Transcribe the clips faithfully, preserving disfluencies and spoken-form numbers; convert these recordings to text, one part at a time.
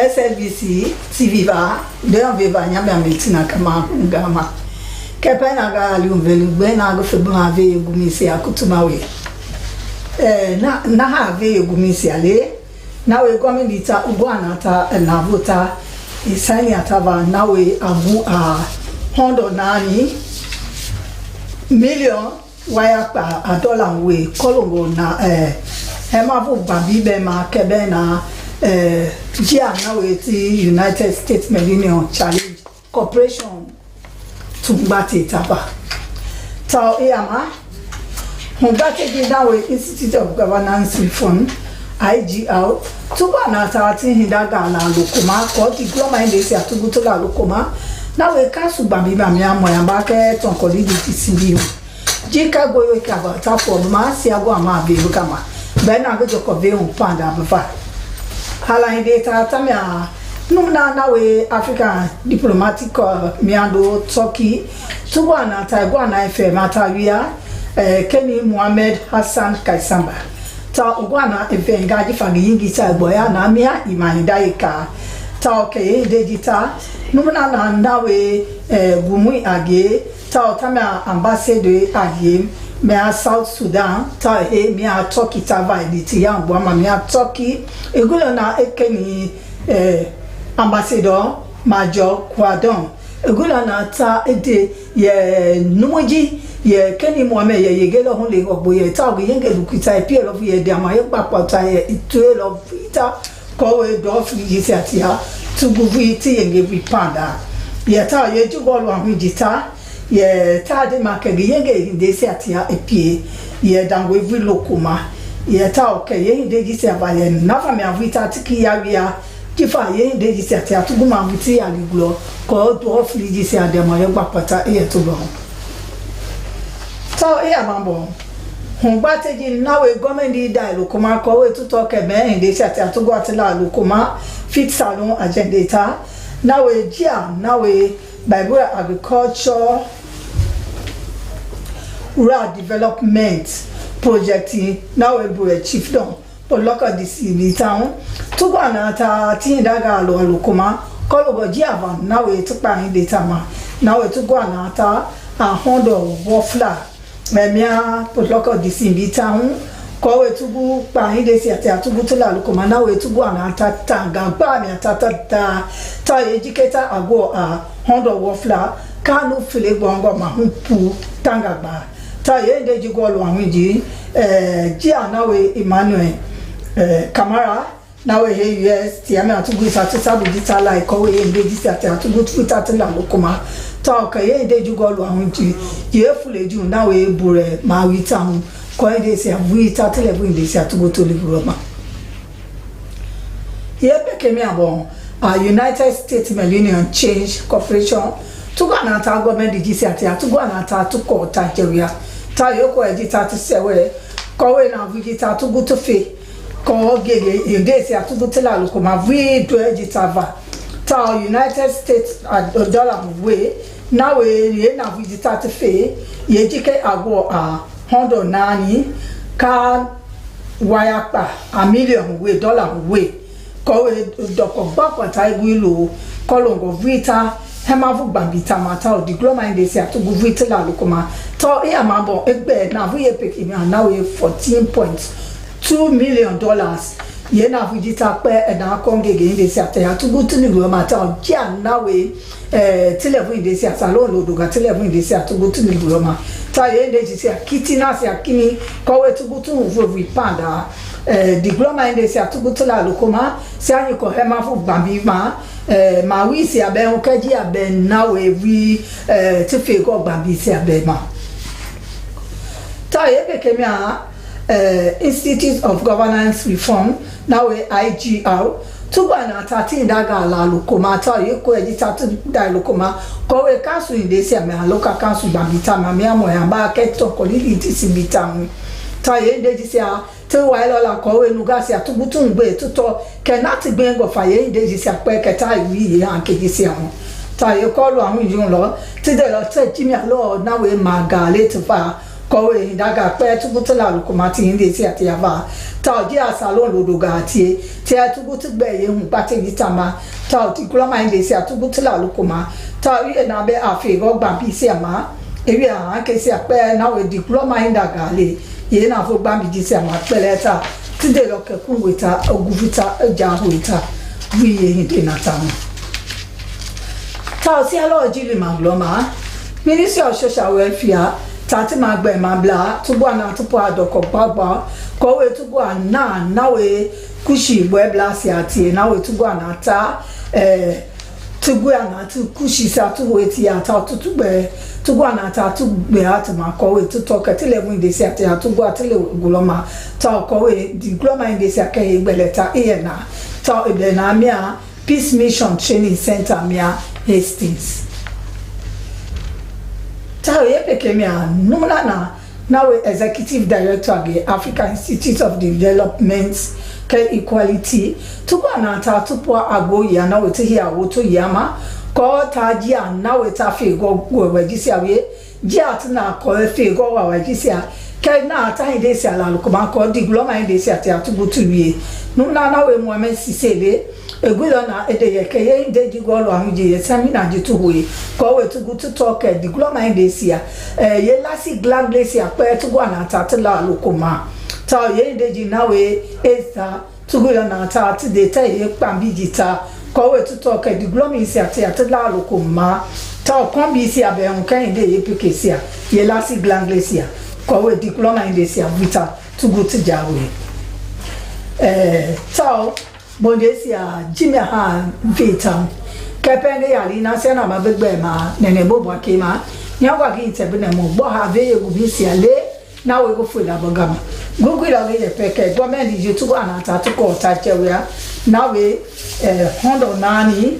S L B C T V ba, de yon veva nyame amilti na kama ngama. Kɛpɛ na ga ali un velu gbe na go fe bun ave ye gumi se akutuma we. Eh, na, na ha ave ye gumi se ale, na we gɔmɛnti ta, ugwa na ta, eh, na vota, e saini ata ba, na we agu a hondo nani, miliɔn, waya kpa a dɔla we kɔlongo na, eh, ɛma vo gbabi bɛ ma kɛbɛ na, eh, jia na we ti United States Millennium Challenge Corporation tungba te taba. Tao e ama, hungba te gi na we Institute of Governance Reform, I G R, tuba na ta ti hinda ga la lokoma, kɔ ti glɔma ende si atugu to la lokoma, na we kasu gbabi ba mi amɔ ya ba kɛ tɔn kɔli di ti si bi. Jika go yo ka ba ta fo ma si ago ama be kama. Bɛ na go joko be un panda ba. Hala inde ta ta mi a num na na we African diplomatic, uh, mi ando Turkey. Tu go ana ta go ana efe ma ta wia, eh, Keni Mohammed Hassan Kaisamba. Ta ugwa na efe nga ji fagi yingi ta gboya na mi a ima inda ika. Ta oke de ji ta num na na na we, eh, gumui age. Ta ɔta mi a ambassador a ye, mi a South Sudan, ta e mi a Turkey ta va editi ya ngwa ma mi a Turkey. Egulo na ekeni, eh, ambassador Major Kwadon. Egulo na ta ede ye numuji ye keni Mohammed ye yege lo hun le ogbo ye ta ogi yenge lukuta e pie lo ye de ama ye gbakpata ye itu lo vita. Kɔ we dɔ fri ji si atia tugu fri ti yenge fri panda. Yɛ ta ye ju gɔ lwa hu ji ta, yɛ ta de ma kɛ gi yenge de si atia e pie, yɛ dan we fri lokoma. Yɛ ta okɛ ye de ji si ava yɛ na fa mi avi ta tiki ya wia, ji fa ye de ji si atia tugu ma avi ti ya li glɔ, kɔ dɔ fri ji si adɛ ma yɛ gba pata e yɛ to lɔ. Tao e amambɔ. Hungba te ji na we gɔmɛnti da lokoma kɔ we tu tɔ kɛ mɛ ende si ati atugu ati la lokoma fit salon agenda ta. Na we jia na we Bible agriculture rural development project na we bure chief don. Poloko di si bi town. Tugu ana ta ti daga alo alo kuma. Kolo go ji ava na we tukpa in de tama. Na we tugu ana ta a hondo wofla. Mɛ mia Poloko di si bi town. Ko we tugu pa in de si ati a tugu tula alo kuma na we tugu ana ta ta ga ba mi ta ta ta ta ye jiketa ago a hondo wofla. Kanu file gbɔngbɔ ma hu pu tanga gba. Ta ye nde ji gɔlu ahun ji, eh, ji a na we Emmanuel, eh, Kamara, na we he U S, ti ame atugu isa ti sabu ji ta la ikɔ we ye nde ji sa ti atugu tu ita ti la lo kuma. Ta oka ye nde ji gɔlu ahun ji, ye fule ju na we bure ma wi ta hun, kɔ ye nde si avu ita ti le bu nde si atugu to le buro ma. Ye peke mi abɔ, a United States Millennium Change Corporation, tugu ana ta gɔmɛnti ji si ati a tugu ana ta tukɔ ta jɛwia. Ta yo kɔ ɛji ta ti sɛ we, kɔ we na vi ji ta tugu tu fe. Kɔ gege ye de si a tugu ti la lo kuma vi do ɛji ta va. Ta United States a dɔla we, na we ye na vi ji ta ti fe, ye ji ke agbo a hondo nani, ka waya kpa a miliɔn we dɔla we. Kɔ we dɔkɔ gba kwata egwi lo kɔlongo vita hɛma vu gbambi tamata o di gloma in de si atugu vita la lukuma. Tɔ iya mambɔ egbɛ na vu ye peki mi ana we fourteen point two million dollars. Ye na vu jita kpɛ ɛna kɔngege in de si atɛ atugu tuni gloma ta o jia na we, eh, tilɛvu in de si asalon lo doga tilɛvu in de si atugu tuni gloma. Ta ye in de si akiti na si akini kɔ we tugu tunu vu vi panda. Eh, di gloma in de si atugu tula lukuma. Si anyi kɔ hɛma fu gbambi ma, eh, ma wi si abɛ un kɛji abɛ na we wi, eh, ti fe gɔ gbambi si abɛ ma. Ta ye peke mi a, eh, Institute of Governance Reform, na we I G R, tugu ana thirteen daga la lukuma, ta ye ko ɛji thirteen da lukuma, kɔ we kansu in de si amɛ a local kansu gbambi ta ma mi amɔ ya ba kɛ tɔ kɔ li li ti si bi ta mi. Ta ye in de ji si a, Te wa ilɔ la kɔ we nu ga si atugu tun gbe tutɔ kɛ nati gbe ngɔ fa ye in de ji si akpɛ kɛ ta wi ye an ke ji si ahun. Ta ye kɔ lo ahun yun lɔ, ti de lɔ te ji mi alɔ na we ma ga le ti fa, Kɔwe indaga kpɛ tugu ti la lukuma ti inde si ati ava. Tao ji asalon lodoga atie. Ti ɛ tugu ti gbɛ ye hun kpate ji tama. Tao ti kulɔma inde si atugu ti la lukuma. Tao iye na bɛ afe gɔ gbampi si ama. Ewi a anke si akpɛ na we di kulɔma indaga le. Ye na vo gbampi ji si ama kpɛlɛ ta. Ti de lɔ kɛ kun weta oguvi ta eja weta. Wi ye inde na tama. Tao si alɔ ji li manglɔma. Ministry of Social Welfare, tati ma gbɛ ma bla, tugu ana tupu adɔkɔ gbagba, kɔ we tugu ana na we kushi bwɛ bla si ati, na we tugu ana ta, eh, tugu ana tu kushi sa tu we ti ata tutu gbɛ, tugu ana ta tu gbɛ ati ma kɔ we tu tɔ kɛ ti lɛ mu inde si ati a tugu ati lɛ gulɔma, ta kɔ we di gulɔma inde si akɛ ye gbɛlɛ ta iye na, ta iblɛ na mia, Peace Mission Training Center mia Hastings. Tao ye peke mia nuna na na we Executive Director agi Africa Institute of Development kɛ Equality. Tupu ana ta tupu agbo ya na we ti hia wo to yama kɔ ta ji ana we ta fe gɔ gɔ wɛ ji si awe. Ji ati na kɔ efe gɔ wawa ji sia kɛ na ata inde sia la lukuma kɔ di glɔma inde sia ti atugu tu wie. Nu na na we muame sisele egwi lɔ na ede yɛ kɛ ye inde ji gɔ lɔ amu ji ye sami na ji tu we kɔ we tugu tu tɔ kɛ di glɔma inde sia. Ye lasi glangle sia kpɛ tugu ana ta ti la lukuma ta ye inde ji na we esa. Tugu yɔ na ta ti de tɛ ye kpambi ji ta kɔ we tu tɔ kɛ di glɔmi si ati ati la loko ma ta o kɔn bi si abɛ un kɛ inde ye peke sia ye lasi glangle sia kɔ we di glɔma inde sia vita tugu ti ja we. Eh, ta o bonde sia jimi ha vita kɛ pɛ ne yali na sia na ma begbɛ ma nɛnɛ bo bwa ke ma nya wa gi tɛ bi nɛ mo gbɔ ha ve ye gubi sia le. Na we go fo la bogama. Go gwi la we ye peke gomɛnti ji tu ana ta tu kɔ ta che we a. Na we eh hondo nani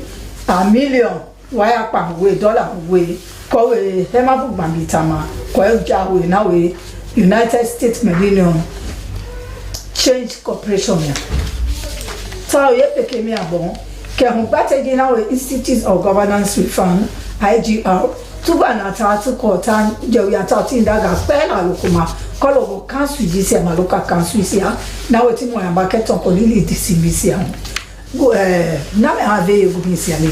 a million waya pa we dollar we kɔ we hema bu gbambi tama kɔ e ja we na we United States Millennium Change Corporation ya. Ta o ye peke mi abon kɛ hun gbate ji na we Institute of Governance Reform, I G R, tuba na ta tu kɔ ta jɛ wi ata tin daga kpɛ la lukuma kɔlɔ go kansu ji sia ma luka kansu sia na wetin mo yamba kɛ tɔn kɔ lili di si mi sia. Go eh na me ave ye go mi sia le.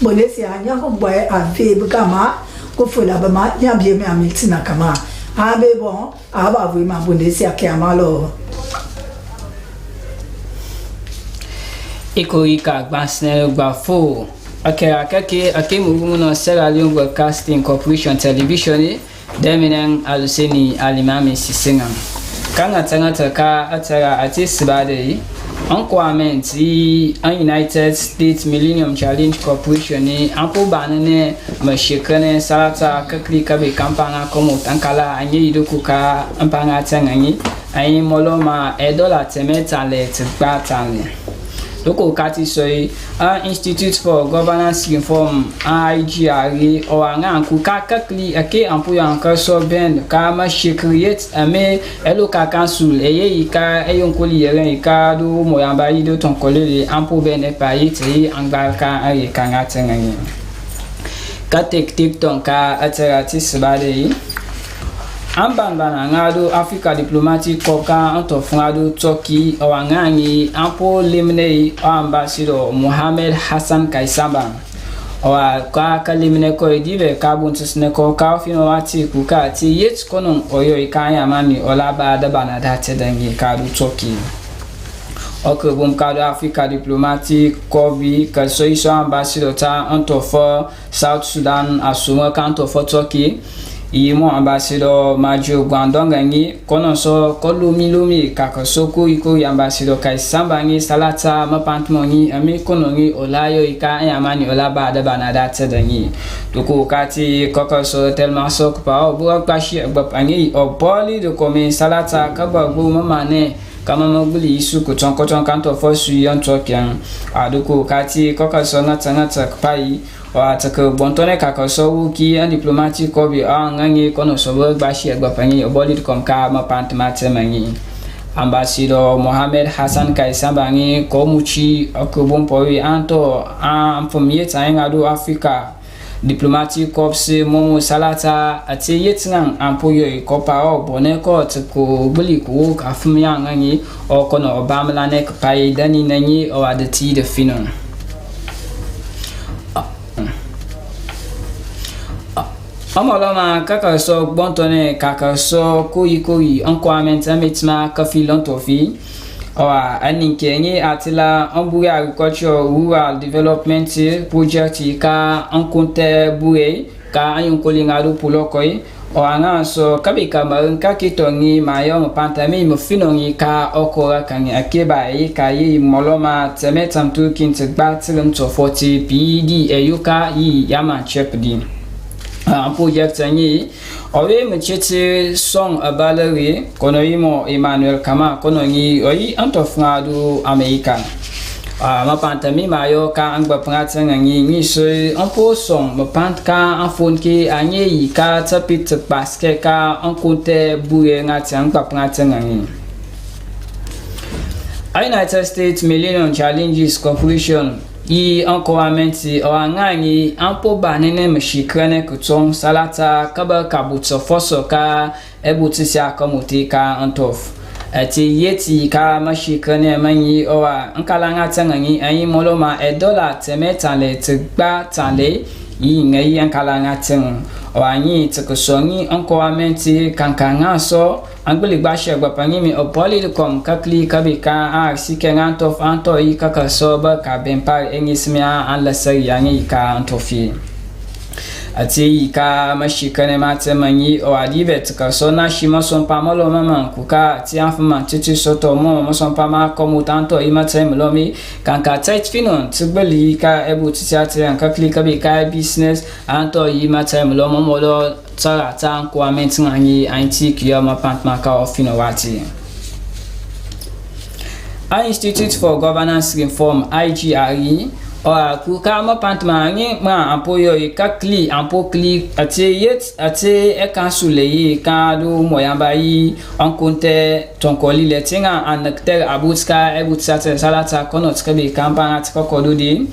Bole sia nya go bɔ ave buga ma go fo la ba ma nya bie mi ami tina kama. Ave bon aba vo ma bole sia ke amalo. Iko ika gbansnɛ gba fo. Akɛ akɛke akemu gumu na Sierra Leone Broadcasting Corporation Television e. Dɛn mi nɛn Aluseni Alimami Sisengan. Ka ŋatrɛŋatrɛ ka atɛra ati sibade yi. An kwamɛnt yi an United States Millennium Challenge Corporation yi an po banɛ nɛ mɛ shekrɛnɛ salata kakli kabe kampanga kɔmɔ tankala an ye idoko ka ampanga tɛŋ an yi. Ayi mɔlɔma ɛ dɔla tɛmɛ tan lɛ ti gba tan lɛ. Loko kati sɔyi an Institute for Governance Reform an I G R ɔ anga anku ka kakli ake ampu yo anka sɔ bɛn ka ma she create ame ɛ local council ɛ ye yi ka ɛ yo nkoli yɛrɛ yi ka do moyamba yi do tɔn kɔlele ampu bɛn ɛ pa yi tɛ yi angba ka an ye kanga tɛŋɛ yi. Ka tek tek tɔn ka atɛra ti sibade yi. An banban anga do Africa Diplomatic Corps ka an tɔ fun ado Turkey ɔ anga angi an po lemne yi ɔ ambassador Mohammed Hassan Kaisaban. Ɔ a ka ka lemne kɔ yi divɛ ka bon tisne kɔ ka ɔ fin ɔ wa ti ku ka ti yet kɔnɔn ɔ yɔ yi ka an yama mi ɔ la ba daba na da tɛ dangi ka do Turkey. Ɔkre bun ka do Africa Diplomatic Corps bi ka so yi so ambassador ta an tɔ fɔ South Sudan a sumɔ kantɔ fɔ Turkey. Yi mɔ ambassador Majo Gwandɔnga ngi kɔnɔ sɔ kɔ lomi lomi kakɔ so ko yi ko yi ambassador kai samba ngi salata ma pantmɔ ngi ami kɔnɔ ngi ola yo yi ka anya mani ola ba daba na da tɛdɛ ngi. Toko kati kɔkɔ so tɛlma sɔ kpa ɔ bura kpashi agbap angi ɔ bɔli do kɔmi salata kagba gbo mama nɛ. Kama mɔ gbili yi su kutɔn kɔtɔn kantɔ fɔ su yi ɔn tɔ kian. A doko kati kɔkɔ sɔ ŋata ŋata kpa yi. Ɔ a tɛkɛ gbɔntɔnɛ kakɔ sɔ wu ki an diplomatik kɔ bi ɔ anga ngi kɔnɔ sɔ bɔ gba shi agba pangi ɔ bɔli kɔm ka ma pant ma tɛ mangi. Ambasadɔ Mohammed Hassan Kaisamba ngi kɔ muci ɔ kɛ bon pɔ wi an tɔ an fɔm yet an ŋa do Afrika. Diplomatic Corps momo salata ati yet ngan ampo yoi kopa o bone ko tiko gbili ku ka fum yang ngi o kono obam la nek pai dani nanyi o adati de finon. Ɔmɔlɔma kaka so gbɔntɔnɛ kaka so koyi koyi ɔnkɔ amɛn tɛmɛ tima kafi lɔntɔ fi. Ɔwa, a nin kɛ nyi atila ɔn buri agriculture rural development project yi ka ɔn kuntɛ bure ka a yin koli ŋa du pulɔkɔ yi. Ɔwa ŋa sɔ kabi ka mari ŋka ki tɔ nyi ma yɔ mu panta mi mu fino nyi ka ɔkɔ ra ka nyi akeba yi ka yi mɔlɔma tɛmɛ tam tu kin ti gba tiri mu tɔ fɔti pi di ɛ yu ka yi ya ma chɛp di. A project nyi Ɔwe mi titi sɔng abalere kono imo Emmanuel Kama kono ngi ɔyi anto fradu Amerika. A ma panta mi ma yo ka angba prati nga ngi ngi so ampo sɔng ma pant ka anfon ki anyi yi ka tapit paske ka ankunte bure nga ti angba prati nga ngi. A United States Millennium Challenges Corporation yi an kɔwamɛnti ɔ a ŋa nyi an po ba nɛnɛ mi shi krɛnɛ kutɔn salata kaba ka butsɔ fɔsɔ ka ɛbutisi a kɔmɔte ka an tɔf. Ɛti yeti ka ma shi krɛnɛ ma nyi ɔ a an kala ŋa tɛŋa nyi an yi mɔlɔma ɛ dɔla tɛmɛ tanlɛ ti gba tanlɛ yi ŋa yi an kala ŋa tɛŋa ɔ a nyi ti kusɔ nyi an kɔwamɛnti kanka ŋa sɔ. An gbili gba shɛ gba pa nyi mi ɔ pɔli di kɔm kakli kabi ka an aksi kɛ ŋa an tɔf an tɔ yi kaka sɔ ba ka bɛn pa ɛnyi simi an an lɛsɛ yi an yi ka an tɔ fi. Ati yi ka ma shi kɛnɛ ma tɛ ma nyi ɔ a di bɛ ti ka sɔ na shi ma sɔn pa ma lɔ ma ma ku ka ati an fu ma titi sɔ tɔ mɔ ma sɔn pa ma kɔm ut an tɔ yi ma tɛ mi lɔ mi kan ka tɛt fi nɔ ti gbili yi ka ɛbu titi ati an kakli kabi ka business an tɔ yi ma tɛ mi lɔ mɔ mɔ lɔ. Tara tan kua mɛntin anyi anti kiɔ ma pant ma ka ɔ fino wati. A Institute for Governance Reform, I G R E, ɔ a ku ka ma pant ma anyi ma ampo yɔ yi ka kli ampo kli ati yet ati ɛ kansul yi ka du mɔyamba yi ɔnkuntɛ tɔnkɔli lɛ tinga an nɛktɛr abut ka ɛbut satɛ salata kɔnɔt kɛbi kampa ati kɔkɔ du di.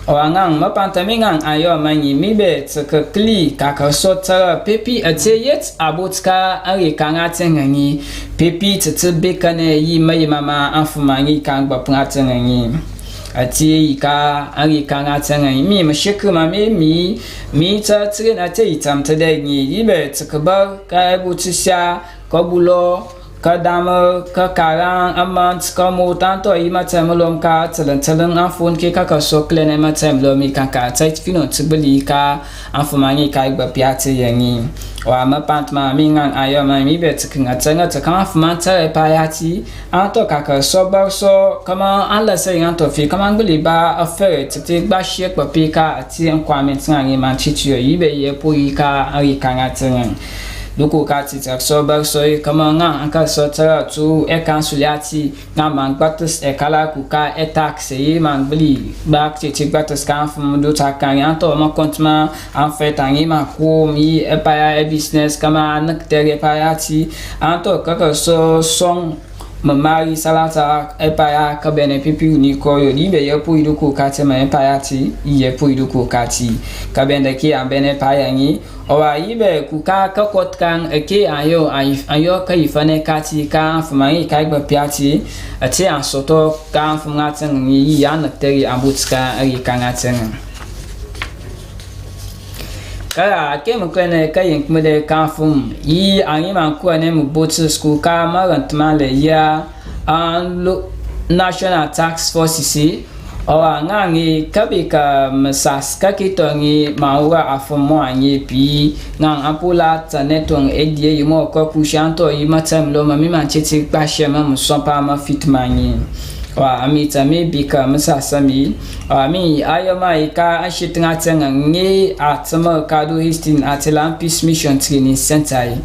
Ɔ a ŋan ma panta mi ŋan ayɔ ma nyi mi bɛ tɛkɛ kli kaka sɔ tara pepi ati yet abut ka ari kanga tɛŋa nyi pepi titi beka nɛ yi ma yi mama an fu ma nyi kangba pun atɛŋa nyi. Ati yi ka ari kanga tɛŋa nyi mi ma shekri ma mi mi mi ta tiri na te yi tam tɛdɛ nyi yi bɛ tɛkɛ ba ka ɛbut sia kɔbulɔ ka damɔ ka karan amant ka mot an tɔ yi ma tɛm lɔm ka tɛlɛn tɛlɛn an fon ke kaka sɔ klɛn ɛn ma tɛm lɔm yi kan ka tɛt fino ti gbili ka an fo ma nyi ka igba pia ti yɛ nyi. Wa ma pant ma mi ŋan ayɔ ma mi bɛ ti kinga tɛŋa ti kama fo ma tɛrɛ pa ya ti an tɔ kaka sɔ ba sɔ kama an lɛsɛ yi an tɔ fi kama gbili ba a fɛrɛ ti ti gba shie kpa pi ka ati an kwa mi ti ŋa nyi ma ti ti yɔ yi bɛ yɛ po yi ka an yi ka ŋa ti ŋa. Duku ka ti tɛk sɔ bɛr sɔ yi kama ŋa an ka sɔ tɛra tu ɛ kan suli ati ŋa man gbatis ɛ kala ku ka ɛ tak se yi man gbili gbak ti ti gbatis kan fun du ta kan yan tɔ ma kɔnt ma an fɛ tan yi ma kum yi ɛ pa ya ɛ bisnɛs kama an nik tɛr ɛ pa ya ti an tɔ kaka sɔ sɔng. Mi mari salata ɛ pa ya ka bɛnɛ pipi ni kɔ yo di bɛ yɛ pu idu ku ka ti ma ɛ pa ya ti yɛ pu idu ku ka ti ka bɛn dɛ ki an bɛnɛ pa ya ngi. Ɔ wa yi bɛ ku ka ka kɔt kan ɛ ke an yo an yo ka yi fanɛ ka ti ka an fu mari ka yi gbɛ pia ti ɛ ti an sɔtɔ ka an fu nga tɛn ngi yi an nɛ tɛri an but ka ɛ yi ka nga tɛn. Kara ke mi kwɛnɛ ka yin kmedɛ kan fum yi anyi man kwɛnɛ mi botu sku ka marantman lɛ ya an lo national tax force si ɔ a ngangi kabi ka mi sas kaki tɔngi ma wura a fum mɔ anyi pi ngang an pula tanɛ tɔng edie yi mɔ kɔ kushi an tɔ yi ma tɛm lɔ ma mi man titi kpa shɛ ma mi sɔn pa ma fit manyi. Ɔ a mi ta mi bika mi sasa mi ɔ a mi ayɔ ma yi ka an shi tinga tɛnga ngi a tɛmɛ ka du histin a tila an pis mission training center yi.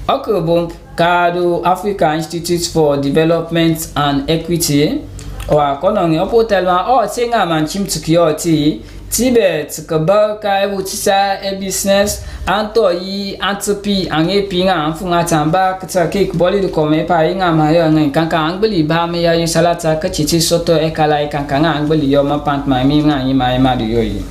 Ɔkɛ bon ka du Africa Institute for Development and Equity ɔ a kɔnɔ ngi ɔpo tɛl ma ɔ tinga man chim tuki ɔ ti. Tibet kebal ka ebu tisa e business anto yi antipi ange pinga anfunga tamba kata kik boli du kome pa inga mayo ngan kanka angbeli ba me ya yin salata ka chichi soto e kala e kanka nga angbeli yo ma pant ma mi nga yi ma e ma du yo yi.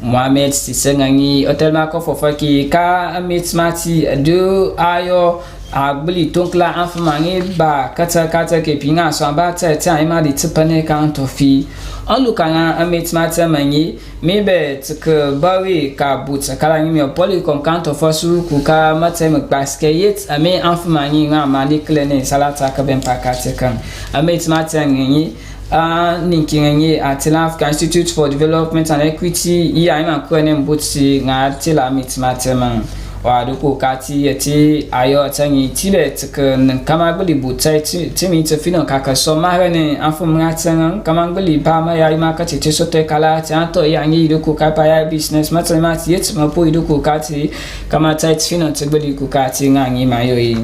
Mohammed Sisengani Hotel Marco for Faki ka Amit Mati do ayo agbili tonkla anfumangi ba kata kata ke pinga so amba tɛ tɛ ayi ma di tipane kan tofi. Ɔn lukanga Amit Mati mangi mi bɛ tike bawe ka but kala ngi mi ɔpɔli kɔn kan tɔfɔ su kuka matɛ mi kpaskɛ yet ami anfumangi nga mani kile ne salata ka bɛn pa kati kan. Amit Mati ngi a ninki nge a tila Africa Institute for Development and Equity iya ima kwene mbuti nga tila mit matema wa duku kati yeti ayo tangi tibet ke kama gbili butai timi te fino kaka so mahene afum nga tanga kama gbili ba ma ya ima kati te sote kala te anto ya ngi duku kapa ya business matema yet ma po duku kati kama tai fino te gbili ku kati nga ngi mayo yi.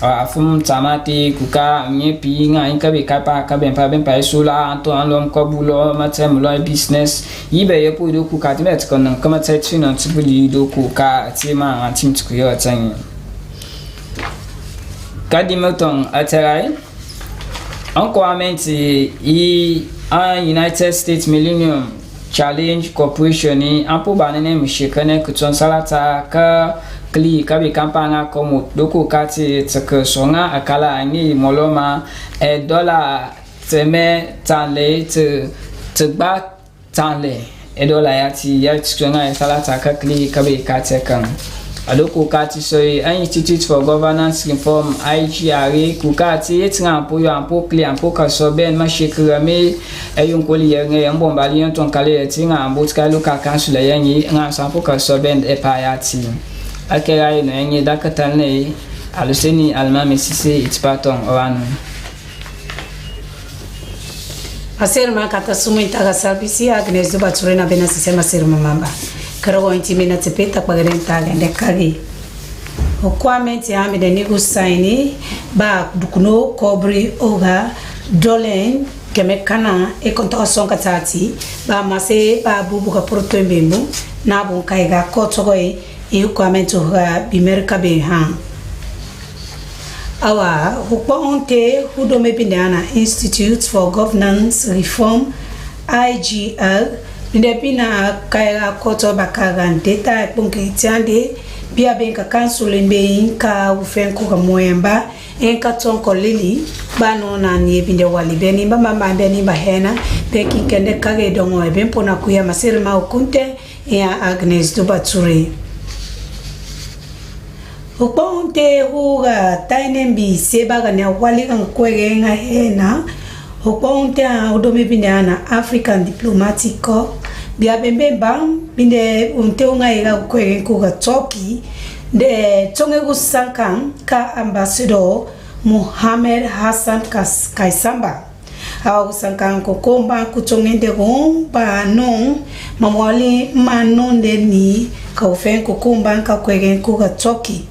Afum tamati kuka nye pi nga inka be kapa ka ben pa ben pa isula anto anlom kɔbulɔ matɛm lɔ business yi bɛ yɛ po do kuka ti bɛ tikɔ nɔ kama tɛ ti nɔ ti buli do kuka ti ma antim ti kuyɔ tɛngi. Kadi motɔn atɛrai ɔnkɔ amɛnti yi an United States Millennium Challenge Corporation ni ampo banene mishekene kuton salata ka kli kabi kampanga komo doko kati teke songa akala angi moloma e dola teme tanle te tegba tanle e dola yati yati songa e salata ka kli kabi kati kan. Adoko kati so e Institute for Governance Reform I G R A kuka ti yeti nga ampo yo ampo kli ampo ka so ben ma shekira me e yon koli yɛrɛ yɛn bɔn bali yɛn tɔn kale yɛ ti nga ambo ti ka local council yɛn yi nga sampo ka so ben e pa ya ti. Akɛra yi nɔ yɛn yi dakatan ne yi aluseni alima mi sise itipa tɔn ɔwanu. Maseri ma kata sumu intaga salbisi Agnes Duba Ture na bena sise maseri ma mamba. Kɛrɛ wɔ inti mi na tepe takpagɛdɛ intaga ɛndɛ kagi. Okwamenti ami de nigu saini ba dukuno kobri oga dolen kɛmɛ kana e kɔnta sɔn ka tati ba mase ba bubu ka poroto mbembu na bun ka iga kɔtɔgɔ e e okwamenti oga bimɛri ka be han. Awa ukpɔnte hu do me bin de ana Institute for Governance Reform I G R bin de bin na kaira kɔtɔ bakaran deta ekpɔnkɛ tiande bia ben ka kansul en be in ka ufɛn kuka moyɛnba en ka tɔn kɔ lili ba nɔ na ni e bin de wali bɛni ba mama bɛni ba hɛna bɛ kinkɛn de kage dɔngɔ e ben pona kuya maseri ma ukuntɛ en a Agnes Duba Ture. Ukpɔnte ura taine mbi se baga ni awali kan kwege nga hena. Ukpɔnte a udo mi binde ana African Diplomatic Corps bia bembe bam binde unte unga ira kwege kuga Turkey de tonge gu sankan ka Ambassador Mohamed Hassan Kas- Kaisamba. Awa kusankan kokomba kutongende gon ba non mamwali ma non de ni ka ufen kokomba ka kwegen kuga Turkey.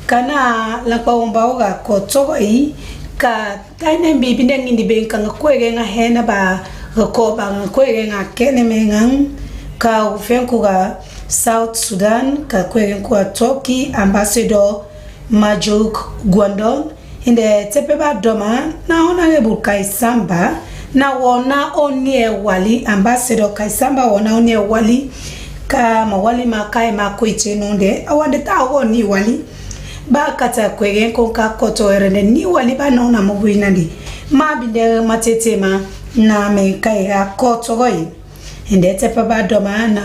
Kana lakpa womba oga kɔtɔgɔ yi ka taine mbi binde ngindi ben ka nga kwegen nga hena ba ga kɔ ba nga kwegen nga kene me ngan ka ufen kuga South Sudan ka kwegen kuga Turkey Ambassador Majuk Gwandon. Inde tepe ba dɔma na Honorable Kaisamba na wɔ na oni e wali Ambassador Kaisamba wɔ na oni e wali ka ma wali ma kai ma koite nonde awande ta wɔ ni wali ba kata kwege kon ka kɔtɔ erende ni wali ba na ona mo wina de ma binde ma tete ma na me kai ga kɔtɔ goi. Inde tepe ba dɔma na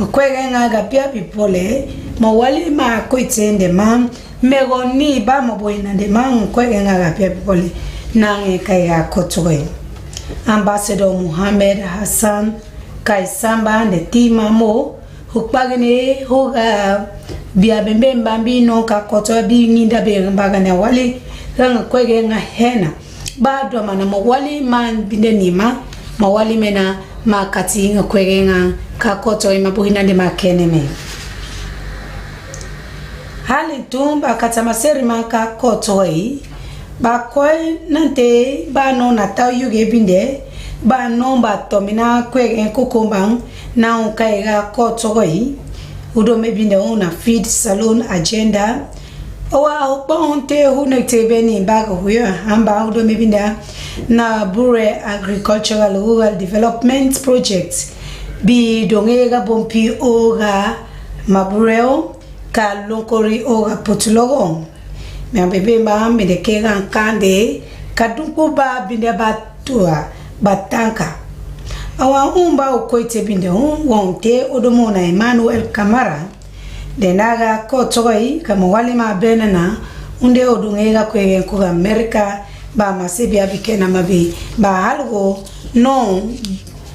kwege nga ga pia pipole ma wali ma koite nde ma Mego ni ba mo boy na de man kwege nga ga pia pipole na nge kai ga kotoy. Ambassador Mohamed Hassan Kaisamba nde ti mamo hukpagene hoga bia bembe mbambi no ka koto bi nginda be mbagane wali nga kwege nga hena. Ba dɔma na mawali man binde nima mawali mena ma kati nga kwege nga ka koto ima buhina de ma kene me. Hali tun ba kata maseri man ka koto i ba koi nante ba no na taw yuge binde Ba nɔmba tɔmina kwegen kokomban na un kaiga kɔtɔgɔi. Udo mebinde un na feed salon agenda. Owa okpɔn te hunekte beni baga huyo hamba udo mebinde na bure agricultural rural development project. Bi donge ga bompi oga mabureo ka lonkori oga potulɔgɔ. Mɛ bebe ma mi de ke gan kande ka dunku ba binde ba tua ba tanka. Awa un ba okoite binde un wonte odomo na Emmanuel Kamara. De naga kɔtɔgɔi ka mawali ma bɛnɛ na unde odunge ga kwege kuga Amerika. Ba mase bia bikɛ na mabi ba algo no.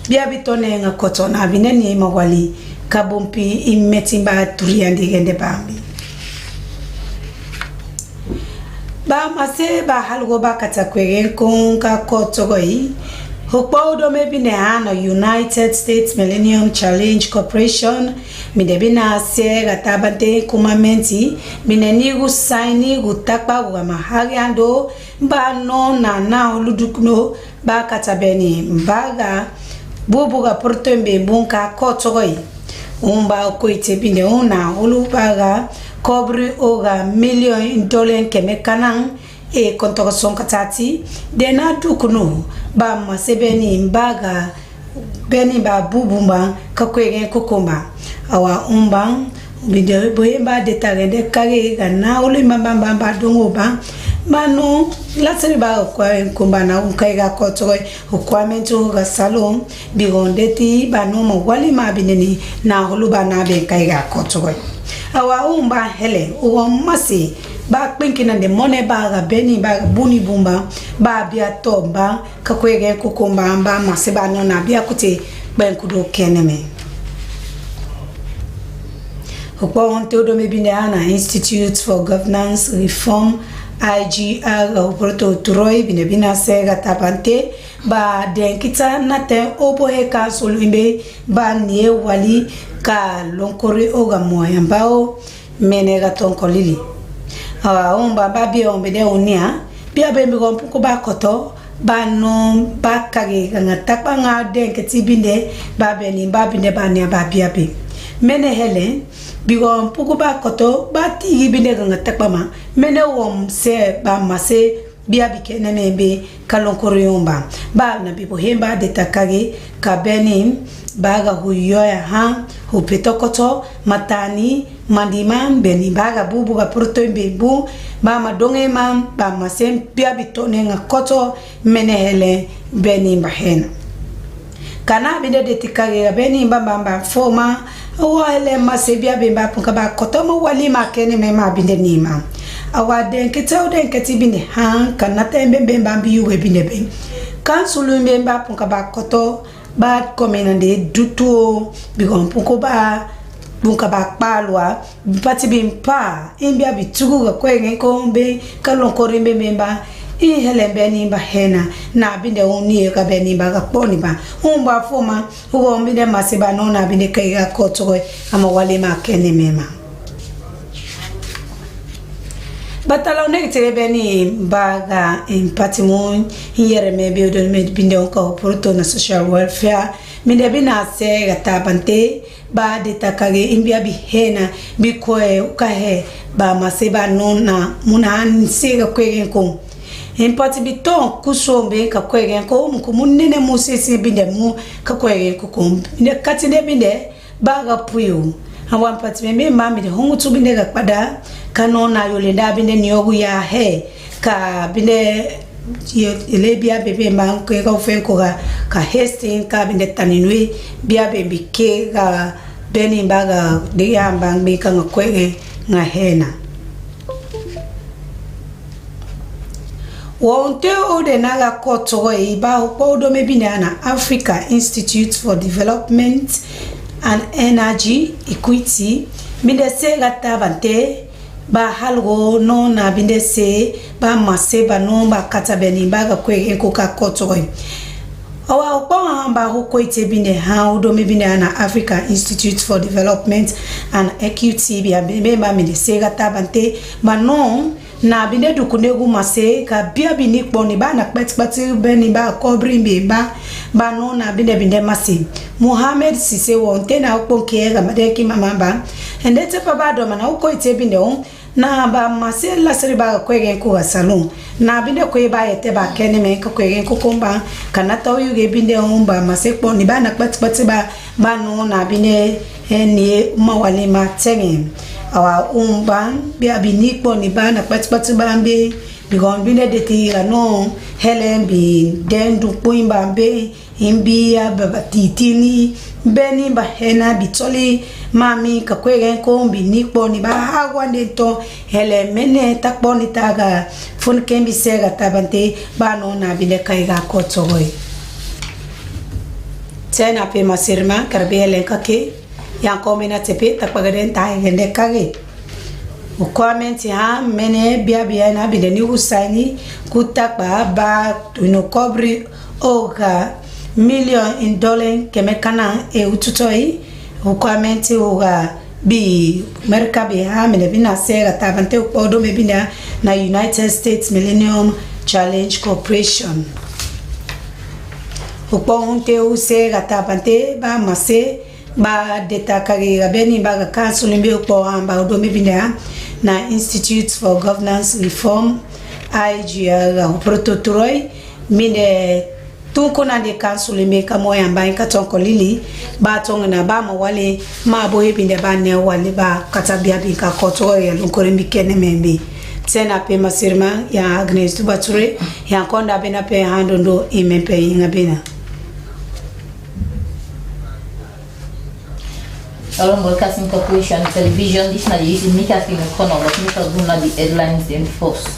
Bia bi tɔnɛ nga kɔtɔ na bi nɛni mawali ka bompi i mɛtin ba turi andi gɛndɛ bambi. Ba mase ba halgo ba kata kwegen kon ka kɔtɔgɔi. Hokpɔ udo mebi nɛ a na United States Millennium Challenge Corporation. Mi de bi na se ga tabante kumamɛnti mi nɛ ni gu saini gu takpa gu ga mahari ando. Ba nɔ na na oludukuno ba kata bɛni mbaga bubu ga porto mbe mbun ka kɔtɔgɔi. Umba okoite binde un na olubaga kɔbri oga miliɔn dɔlɛn kɛmɛ kanan. E kɔntɔgɔ sɔn katati de na dukuno ba mase bɛni mbaga bɛni ba bubu mba ka kwegen kokomba. Awa umba binde boye mba de tagɛndɛ kage ga na olu mbambambamba dongo ba. Manu lasiri ba kwegen komba na un kaiga kɔtɔgɔi. Requirement ga salon bi ronde ti ba no mo wali ma bi nini na holu ba na be kai ga kɔtɔgɔi. Awa un ba hele uwa mase ba kpinki na de mone ba ga beni ba buni bumba ba bia to ba ka kwege kukumba ba mase ba no na bia kute ben kudo keneme. Okpɔ wan te odo mebi ne ana Institute for Governance Reform, I G R, oproto turoi bine bina sega tabante ba dɛn kita natɛn obohe ka solwimbe ba nie wali ka lonkori oga moyamba o. Mene ga tɔnkɔ lili awa un ba ba bia un bede unia bia be mi gɔn puku ba kɔtɔ ba nɔ ba kage ganga takpa nga dɛn keti binde ba bɛni ba binde ba nia ba bia be. Mene hɛlɛ bi gɔn puku ba kɔtɔ ba tigi binde ganga takpa ma. Mene wɔm sɛ ba mase bia bi kɛnɛ mɛ be ka lɔnkɔrɔ yɔn ba ba na bibo hemba de takage ka bɛni ba ga hu yɔya ha hu petɔkɔtɔ matani mandima bɛni ba ga bubu ga proto be bu ba ma donge ma ba ma sem bia bi tɔnɛ nga kɔtɔ mɛnɛ hɛlɛ bɛni ba hɛna. Kana binde de tikage ga beni bamba mba foma. Awa ele mase bia bimba punka ba kɔtɔ ma wali ma kɛnɛ mɛ ma binde nima. Awa dɛn kete o dɛn kɛti binde han kana tɛ mbe mbe mba bi yuwe binde be. Kan sulu mbe mba punka ba kɔtɔ ba kɔmina de dutu o. Bigɔn punko ba punka ba kpalwa. Pati bin pa in bia bi tugu ga kwɛgɛn ko be ka lɔnkɔri be be ba in hɛlɛ bɛ ni ba hɛna. Na binde un ni ka bɛ ni ba ga kpɔ ni ba un ba foma. Ugo binde mase ba no na binde ka iga kɔtɔgɔ ama wale ma kɛnɛ mɛ ma. Batala ne tere bɛ ni ba ga in pati mu in yɛrɛ mɛ bi odon mɛ binde un ka oporto na social welfare. Minde bi na sɛ ga tabante. Ba de takage in bia bi hena bi kwe uka he ba mase ba no na muna an se ga kwegen ko. In pati bi ton kuso be ka kwegen ko mu kumu nene mu se se binde mu ka kwegen ko ko. Binde kati de binde ba ga puyo. An wan pati be me ma mi de hungu tu binde ga kpada ka no na yole da binde ni ogu ya he ka binde. Yo, ele bia be be ma ke ka fen ko ga ka hestin ka binde tanin we bia be bi ke ga beni ba ga de ya bang be ka nga kwege nga hena. Wo unte o de na ga kɔtɔgɔ e ba o kpɔ do me binde ana Africa Institute for Development and Energy Equity. Mi de se ga tabante. Ba halgo no na binde se ba mase ba no ba kata beni ba ga kwege ko ka kɔtɔgɔ. Awa okpɔ han ba ho koite binde han udo mi binde ana Africa Institute for Development and Equity bia binde ba mi de se ga tabante ba no. Na bin de dukunegu mase ka bia bin ni kpɔni ba na kpɛtikpɛti bɛ ni ba kɔbri bin ba ba nɔ na bin de bin de mase. Muhammed sise wɔn te na okpɔn ke ɛga ma de ki mama ba. Ɛn de te pa ba dɔ ma na okɔ ite bin de wɔn na ba mase lasiri ba ka kwɛgɛn ko ga salon. Na bin de kwe ba yɛtɛ ba kɛnɛ mɛ ka kwɛgɛn ko kɔn ba ka na tɔ yuge bin de wɔn ba mase kpɔni ba na kpɛtikpɛti ba ba nɔ na bin de ɛn ni ma wali ma tɛŋɛ. Awa un ba bia bin ni kpɔni ba na kpɛtikpɛti ba bin bigɔn bin de de ti ga nɔ hɛlɛ bin dɛn du kpoin ba bin in bi ya baba titini bɛni ba hɛna bi tɔli mami ka kwɛgɛn ko bin ni kpɔni ba ha wan de tɔ hɛlɛ mɛnɛ ta kpɔni ta ga fun kɛn bi sɛ ga tabante ba nɔ na bin de ka i ga kɔ tɔgɔi. Tɛn ape masirima karabe ɛlɛn kake yan kɔmina tepe takpagɛdɛn ta ɛgɛndɛ kage. Ukwamɛnti ha mɛnɛ biabia na binde ni usayni ku takpa ba unu kɔbri oga miliɔn in dɔlɛn kɛmɛ kana e ututɔi. Ukwamɛnti oga bi mɛrika bi ha mɛnɛ bi na sɛ ga tabante ukpɔ dome bi na na United States Millennium Challenge Corporation. Ukpɔ hunte use ga tabante ba mase ba deta kage ga beni ba ga kansul mbi ukpɔ han ba udo mbi binda na Institute for Governance Reform, I G R, ga uproto troi minde tunku na de kansul mbi ka moya ba in ka tɔnkɔ lili ba tɔng na ba ma wale ma bo e binde ba ne wale ba kata bia bin ka kɔtɔ ya lunkore mbi kɛnɛ mɛ mbi. Tɛn ape masirma ya Agnes Dubature ya kɔnda bena pɛ handondo imɛ pɛ inga bena. Salon Broadcasting Corporation Television, dis na di isi make a screen corner, but make a go na di headlines dem first.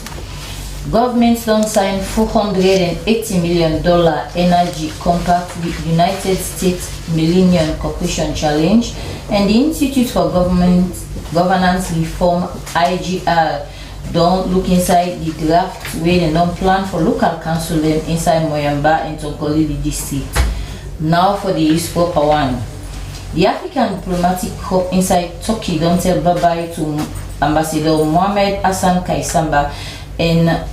Government don sign four hundred and eighty million dollar energy compact with United States Millennium Corporation Challenge and di Institute for Government Governance Reform, I G R, don look inside di draft wey dem don plan for local council dem inside Moyamba and Tonkolili district. Now for di news proper one. Di African diplomatic corps inside Turkey don tell bye-bye to Ambassador Mohamed Hassan Kaisamba and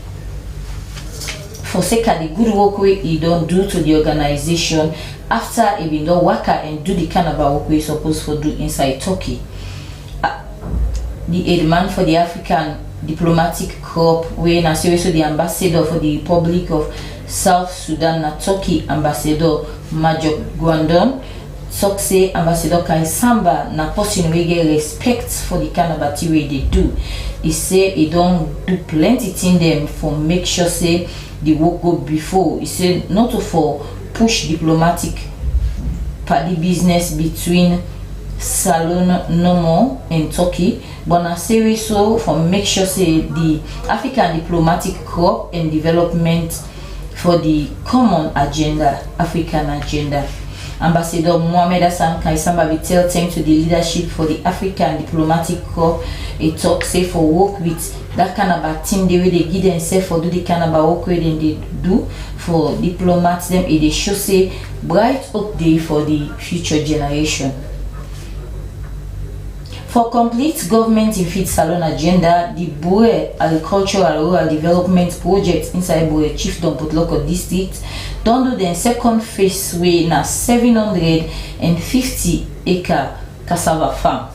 for sake of di good work wey e don do to di organization afta e bin don waka and do di carnival work wey e suppose for do inside Turkey. Di headman for di African diplomatic corps, wey na seweso di ambassador for di Republic of South Sudan na Turkey, Ambassador Majok Gwandon, tok say Ambassador Kaisamba na pesin wey get respect for di kind of thing wey e dey do. E say e don do plenty tin dem for make sure say di work go before. E say not to for push diplomatic padi business between Salon no more in Turkey, but na series so for make sure say di African diplomatic corps and development for di common agenda, African agenda. Ambassador Mohamed Hassan Kaisamba bin tell thanks to di leadership for di African diplomatic corps. E tok say for work with dat kind of team dey wey dey give demsef for do di kind of work wey dem dey do for diplomats dem, e dey show say bright hope dey for di future generation. For complete government in fit Salon agenda, di Bure Agricultural Rural Development Project inside Bure Chiefdom, Potloko District, don do dem second phase wey na seven hundred and fifty acre cassava farm.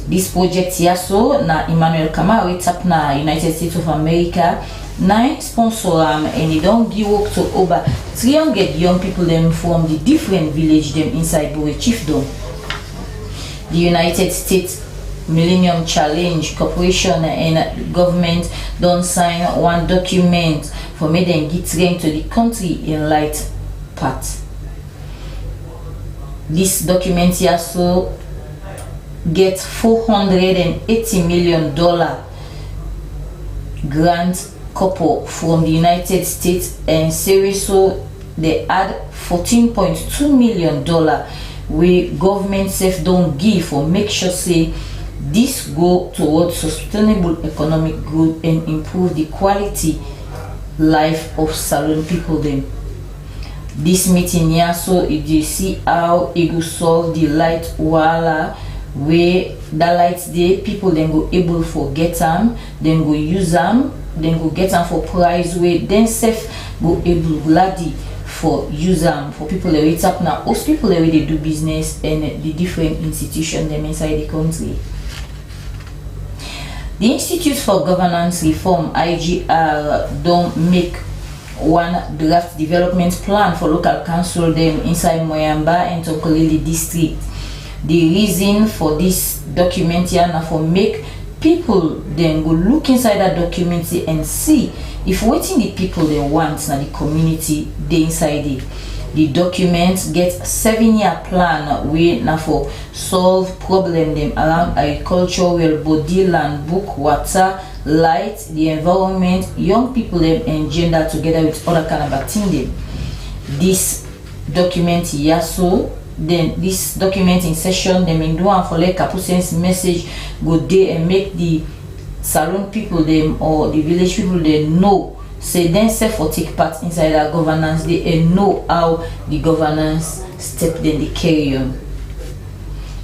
Dis project ya so na Emmanuel Kama wey tap na United States of America na im sponsor am, and e don give work to over three hundred young people dem from di different village dem inside Bure Chiefdom. Di United States Millennium Challenge Corporation and government don sign one document for make dem give train to di country in light part. Dis document ya so get four hundred and eighty million dollar grant kopo from di United States and series so dey add fourteen point two million dollar wey government sef don give for make sure say dis go toward sustainable economic growth and improve di quality life of Salon pipo dem. Dis meeting ya so e dey see how e go solve di light wahala wey Dat light de, pipo dem go able for get am, dem go use am, dem go get am for price wey dem sef go able gladly for use am, for pipo dem wey tap na host, pipo dem wey dey do business, and di different institution dem inside di country. Di Institute for Governance Reform, I G R, don make one draft development plan for local council dem inside Moyamba and Tonkolili district. Di reason for dis document ya na for make pipo dem go look inside dat document and see if wetin di pipo dem want na di community dey inside it. Di document get seven year plan wey na for solve problem dem around agriculture, well body, land, book, water, light, di environment, young pipo dem and gender, togeda wit oda kind of thing dem. Dis document ya so, den dis document in session dem bin do am for let Kapusen's message go dey and make di Salon pipo dem or di village pipo dem know say dem sef for take part inside dat governance dey and know how di governance step dem dey carry on.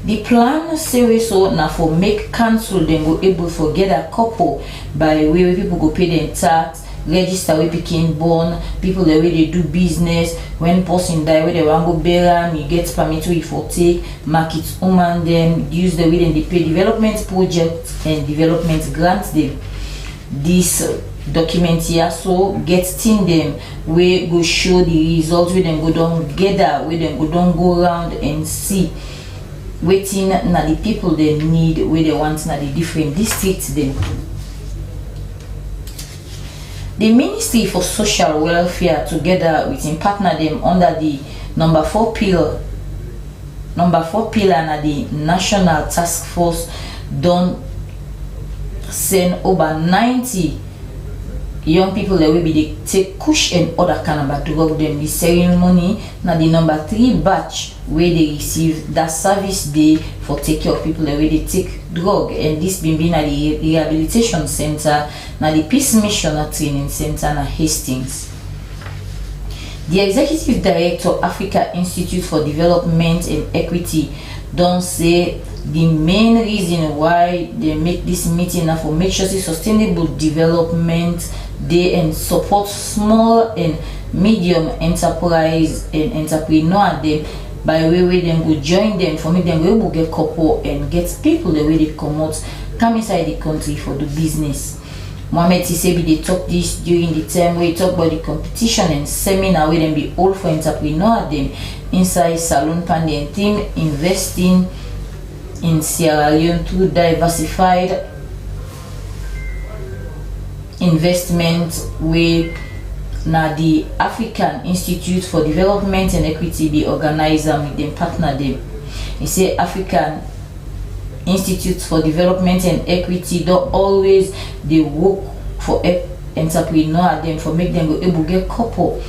Di plan say wey so na for make council dem go able for get their kopo by way wey pipo go pay dem tax, register wey pikin born, pipo dem wey dey do business, when person die wey dem wan go bury am, you get permit wey you for take, market woman dem, use dem wey dem dey pay development project and development grant dem. Dis document ya so get thing dem wey go show di result wey dem go don gather, wey dem go don go round and see wetin na di pipo dem need wey dem want na di different district dem. Di Ministry for Social Welfare togeda wit im partner dem under di number four pillar number four pillar na di National Task Force don send over ninety young pipo dem wey bin dey take kush and oda kanaba drug dem. Di ceremony na di number three batch wey dey receive dat service dey for take care of pipo dem wey dey take drug, and dis bin be na di rehabilitation centre, na di Peace Mission na training centre na Hastings. Di executive director, Africa Institute for Development and Equity, don say di main reason why dem make dis meeting na for make sure say sustainable development dey and support small and medium enterprise and entrepreneur dem by way wey dem go join dem for make dem go able get kopo and get pipo dem wey dey comot come inside di country for do business. Mohammed Sise bin dey tok dis during di time wey e tok bout di competition and seminar wey dem bin hold for entrepreneur dem inside Salon Pande and Team Investing in Sierra Leone through diversified investment wey na di African Institute for Development and Equity bin organise am wit dem partner dem. E say African Institute for Development and Equity don always dey work for help entrepreneur dem for make dem go able get kopo,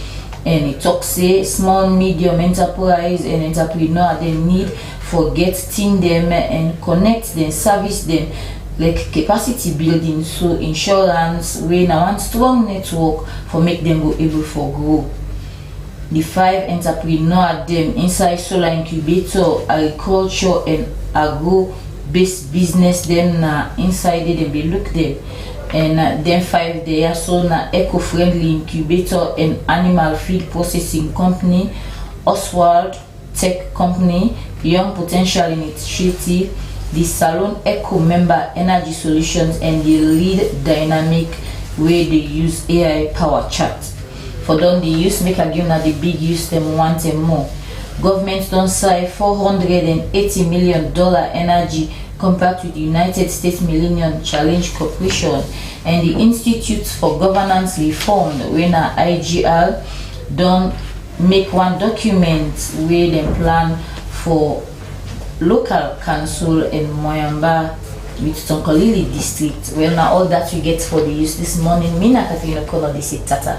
and e tok say small medium enterprise and entrepreneur dem need for get team dem and connect dem, service dem, like capacity building, so insurance wey na one strong network for make dem go able for grow. Di five entrepreneur dem inside solar incubator, agriculture and agro based business dem na inside there dem dey look dem, and uh, dem five dey ya so na eco-friendly incubator and animal feed processing company, Oswald Tech Company, Young Potential Initiative, di Salon Eco member Energy Solutions and di Lead Dynamic wey dey use A I power chat. For don di use make I give una di big use dem want and more. Government don sign four hundred and eighty million dollar energy compact with di United States Millennium Challenge Corporation and di Institute for Governance Reform wey na I G R don make one document wey dem plan for local council in Moyamba with Tonkolili district. Well, na all that we get for the use this morning. Mi na Katrina Kono dey say tata.